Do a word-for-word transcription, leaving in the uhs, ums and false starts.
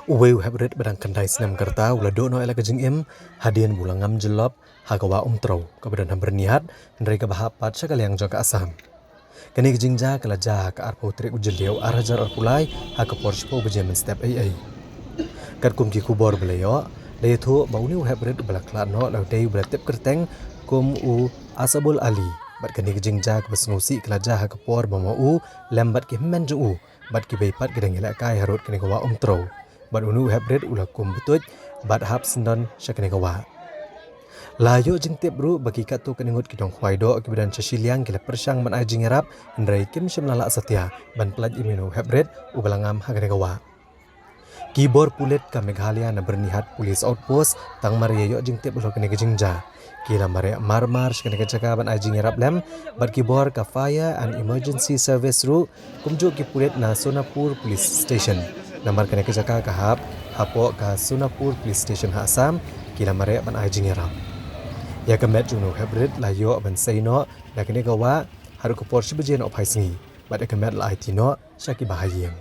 Uwei u heprit ba dang khyndai snem ka rta u la duh noh ïa la ka jingim hadien ba u la ngam jyllop ha ka wah Umtrew kaba don ha Byrnihat, hynrei kaba hap pat sha ka liang jong ka Assam. Kane ka jingjia ka la jia ha ka arphew tarik u Jylliew ar hajar arphew lai ha ka por shiphew baje mynstep eiei. Katkum ki khubor ba la ïoh, la ïathuh ba une u heprit ba la khlad noh la dei ba la tip kyrteng kum u Asabul Ali, bad kane ka jingjia kaba sngewsih ka la jia ha ka por ba ma u lem bad ki hynmen jong u bad kiwei pat ki dang ïalehkai harud kane ka wah Umtrew. Bad une u heprit u la kum btuid bad hap syndon sha kane ka wah. La ïoh jingtip ruh ba ki katto katne ngut ki nongkhwai doh kiba don sha shiliang ki la pyrshang ban ai jingïarap, hynrei kim shym la lah satia ban pyllait ïa une u heprit uba la ngam ha kane ka wah. Ki bor pulit ka Meghalaya na Byrnihat Police Outpost tang mar ïa ïoh jingtip halor kane ka jingjia, ki la mareh mar mar sha kane ka jaka ban ai jingïarap lem, bad ki bor ka Fire and Emergency Service ruh, kumjuh ki pulit na Sonapur Police Station. Namar kane ka jaka ka hap hapoh ka Sonapur Police Station ha Assam, ki la mareh ban ai jingïarap. Ïa ka met jong une u heprit la ïoh ban sei noh na kane ka wah haduh ka por shi baje nohphai sngi, bad ïa ka met la aiti noh sha ki bahaïing.